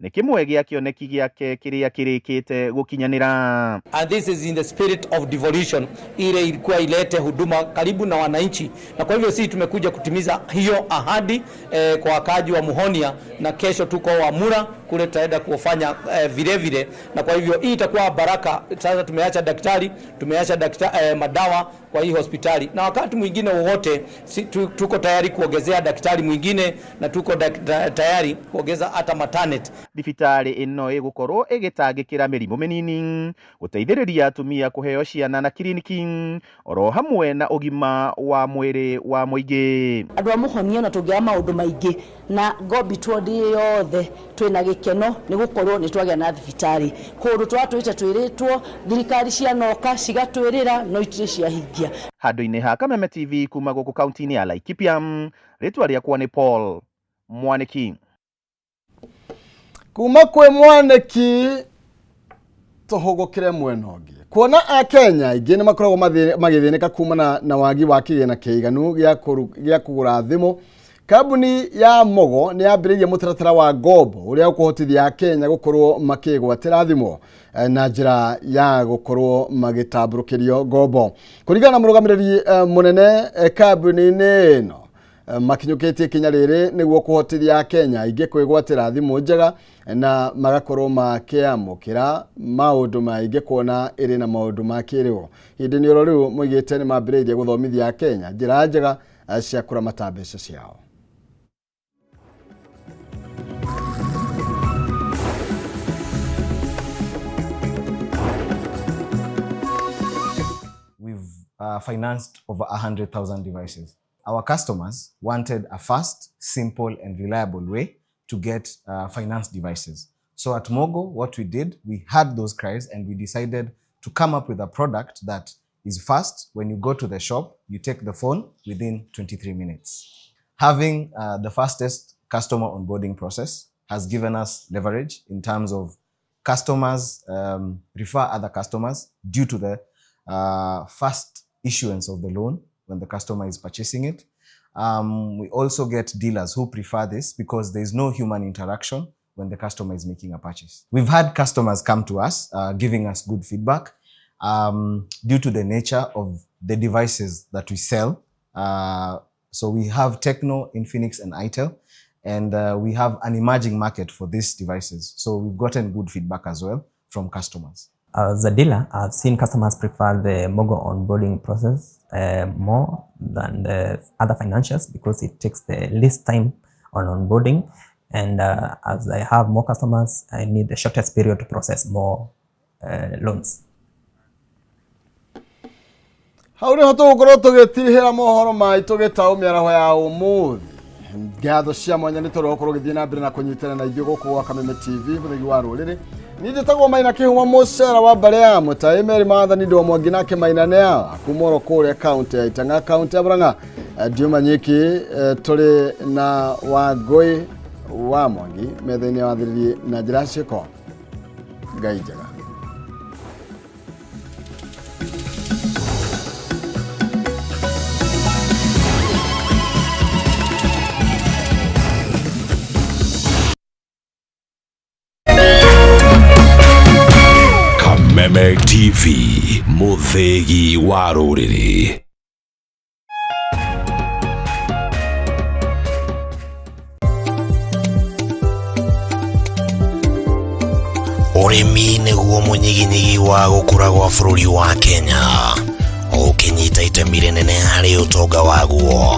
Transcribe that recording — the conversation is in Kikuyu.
Nĩ kĩmwe gĩa kĩoneki gĩake kĩrĩa kĩrĩkĩte gũkinyanĩra. And this is in the spirit of devolution, ile ilikuwa ilete huduma karibu na wananchi, na kwa hivyo sisi tumekuja kutimiza hiyo ahadi kwa wakaaji wa Muhonia, na kesho tuko Wamura kule tutaenda kufanya vile vile, na kwa hivyo hii itakuwa baraka. Sasa tumeacha daktari, tumeacha madawa kwa hii hospitali, na wakati mwingine wowote si, tuko tayari kuongezea daktari mwingine na tuko tayari kuongeza hata maternity. Thibitarĩ ĩno ĩgũkorwo ĩgĩtangĩkĩra mĩrimũ mĩnini, gũteithĩrĩria atumia kũheo ciana na kiriniki oro hamwe na ũgima wa mwĩrĩ wa mũingĩ. Andũ a Muhonia na tũngĩaga maũndũ maingĩ na ngombi ndĩ yothe twĩna gĩkeno nĩ gũkorwo nĩ twagĩa na thibitarĩ kũndũ twatwĩte twĩrĩtwo thirikari cianoka cigatwĩrĩra no itirĩ ciahingia. Handũ-inĩ ha Kameme TV kuma gũkũ kaunti-inĩ ya Laikipia, rĩtwa rĩakwa nĩ Paul Mwaniki. Kuma kwĩ Mwaniki tũhũgũkĩre mwena ũngĩ, kuona akenya aingĩ nĩ makoragwo magĩthĩnĩka kumana na wagi wa kĩgĩna kĩiganu gĩa kũgũra thimũ. Kambuni ya Mogo nĩ yambĩrĩirie mũtaratara wa ngombo ũrĩa ũkũhotithia akenya gũkorwo makĩgwatĩra thimũ na njĩra ya gũkorwo magĩtambũrũkĩrio ngombo. Kũringana na mũrũgamĩrĩri mũnene kambuni-inĩ ĩno, makinyũkĩtie ikinya rĩrĩ nĩguo kũhotithia akenya aingĩ kwĩgwatĩra thimũ njega na magakorwo makĩamũkĩra maũndũ maingĩ kuona ĩrĩ na maũndũ ma kĩrĩu. Hĩndĩ nĩ oro rĩu moigĩte nĩ mambĩrĩirie gũthomithia akenya njĩra njega cia kũramata mbeca ciao. We've financed over 100,000 devices. Our customers wanted a fast, simple, and reliable way to get finance devices. So at Mogo, what we did, we had those cries and we decided to come up with a product that is fast. When you go to the shop, you take the phone within 23 minutes. Having the fastest customer onboarding process has given us leverage in terms of customers refer other customers due to the fast issuance of the loan when the customer is purchasing it. We also get dealers who prefer this because there is no human interaction when the customer is making a purchase. We've had customers come to us giving us good feedback due to the nature of the devices that we sell. So we have Tecno, Infinix, and Itel, and we have an emerging market for these devices. So we've gotten good feedback as well from customers. As a dealer, I've seen customers prefer the Mogo onboarding process more than the other financials because it takes the least time on onboarding. And as I have more customers, I need the shortest period to process more loans. Hau nĩho tũgũkorwo tũgĩtirihĩra mohoro maitũ gĩtaũ mĩaraho ya ũmũthĩ. Ngatho cia mwanya nĩ tondũ wa gũkorwo ũgĩthiĩ na mbere na kũnyitana na ithuĩ gũkũ gwa Kameme TV mũthegi wa rũrĩrĩ. Niĩ njĩtagwo Maina Kĩhuma mũcera wa mbarĩ ya Mũtai Meri Maathani ndĩ Mwangi nake Maina nĩ awa kuma oro kũrĩa kaũntĩ ya Itang'a kaũntĩ ya Murang'a. Ndiuma nyiki tũrĩ na Wangũi wa Mwangi metha-inĩ ya wathĩrĩri na njĩra ciĩko. Ngai njega. Kameme TV, mũthĩgi wa rũrĩrĩ. Ũrĩmi nĩguo mũnyiginyigi wa gũkũra gwa bũrũri wa Kenya, ũkĩnyita itemi rĩnene harĩ ũtonga waguo.